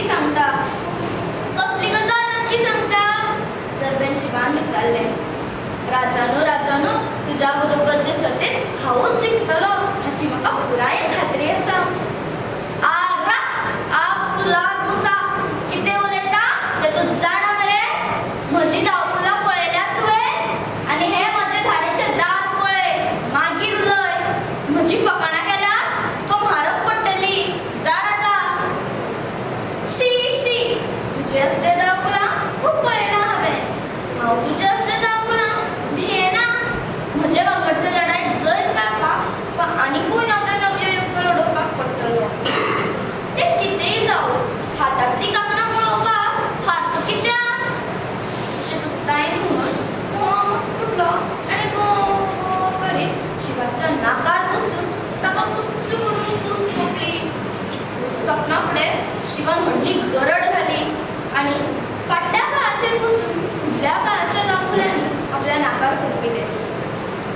नक्की सांगता. कसली गजाल नक्की सांगता? जरबेन शिवान विचारलें. राजानो राजानो तुज्या बरोबरचे सर्तीत हांवूच जिखतलो हाची म्हाका पुरायेन खात्री आसा. आरा आपसुलाद मुसा, कितें उलयता तें तूं जाणा मरे? म्हजी दावकुलां पळयल्यात तुवें? आनी हे म्हजे धारेचे दांत पळय, मागीर उलय. म्हजी फकाणां केल्यार तुका म्हारग पडटली, जाणा जा. शी शी, तुजे असले दावकुलां खूब पळयलां हांवें. हांव तुजे असले दावकुलां भियेना. म्हजे वांगडचे लढाय जैत मेळपाक तुका आनिकूय नव्यो नव्यो युक्त लडोवपाक पडटलो. तें कितेंय जावं, हातांतलीं कांकणां पळोवपाक हारसो कित्याक? अशें तुचतायेन म्हणून म्होंवामूस फुटलो आनी भों भों करीत शिवाच्या नाकार वचून ताका कुच्चू करून कूस तोपली. कूस तोपना फुडें शिवान व्हडली गरड घाली आनी फाटल्या पांयाचेर बसून फुडल्या पांयाच्या दांडकुल्यांनी आपल्या नाकार खरपिलें.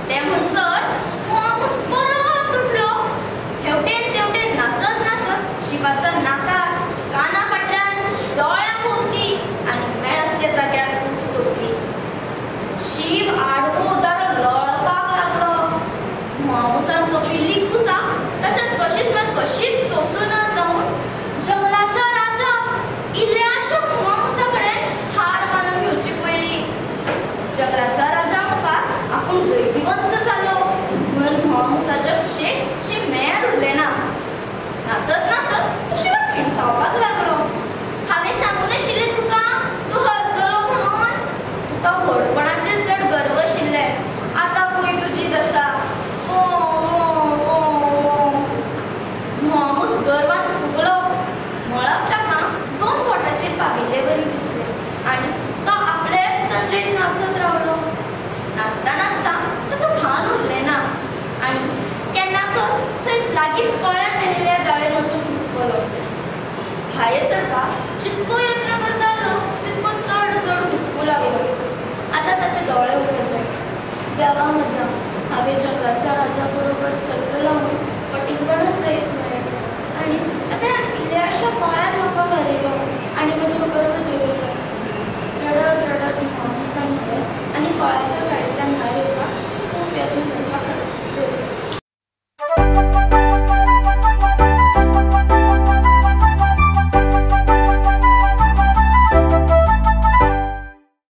तें म्हणसर म्होंवामूस परत उठलो. हेवटेन तेवटेन नाचत नाचत शिवाच्या नाकार, काना फाटल्यान, दोळ्या भोंवती आनी मेळत त्या जाग्यार कूस तोपली. शिव आडवो उदारो लोळपाक लागलो. म्होंवामुसान तोपिल्ली कुसां ताच्यान कशीच ना कशीच सोंसूं न जावन जंगलाच्या राजा इल्ल्याशा म्होंवामुसा कडेन हार मानून घेवची पडली. जंगलाच्या राजा मुखार आपूण जैतिवंत जालो म्हणून म्होंवामुसाच्या खुशेक शिव मेर उरलें ना. नाचत नाचत तो शिवाक हिणसावपाक लागलो. हांवें सांगून आशिल्लें तुका, तूं हरतलो म्हणून. तुका व्हडपणाचेर चड गर्व आशिल्लें. आतां पळय तुजी दशा. म्होंवामूस गर्वान फुगलो. मळब ताका दोन बोटाचेर पाविल्ले वरी दिसलें आनी तो आपलेच तंद्रेंत नाचत रावलो. नाचता नाचता ताका भान उरलें ना आनी केन्नाकच थंयच लागींच कळ्यान मेळिल्ल्या जाळेन वचून घुसपलो. भायर सरपाक जितको यत्न करतालो तितको चड चड घुसपूं लागलो. आतां ताचे दोळे उगडले. देवा म्हज्या, हांवें जंगलाच्या राजा बरोबर सर्त लावन फटींगपणान जैत मेळ्ळें आनी आतां इल्ल्याशा कळ्यान म्हाका हरयलो आनी म्हजो गर्व जिरयलो. रडत रडत म्होंवामुसान म्हणलें आनी कळ्याच्या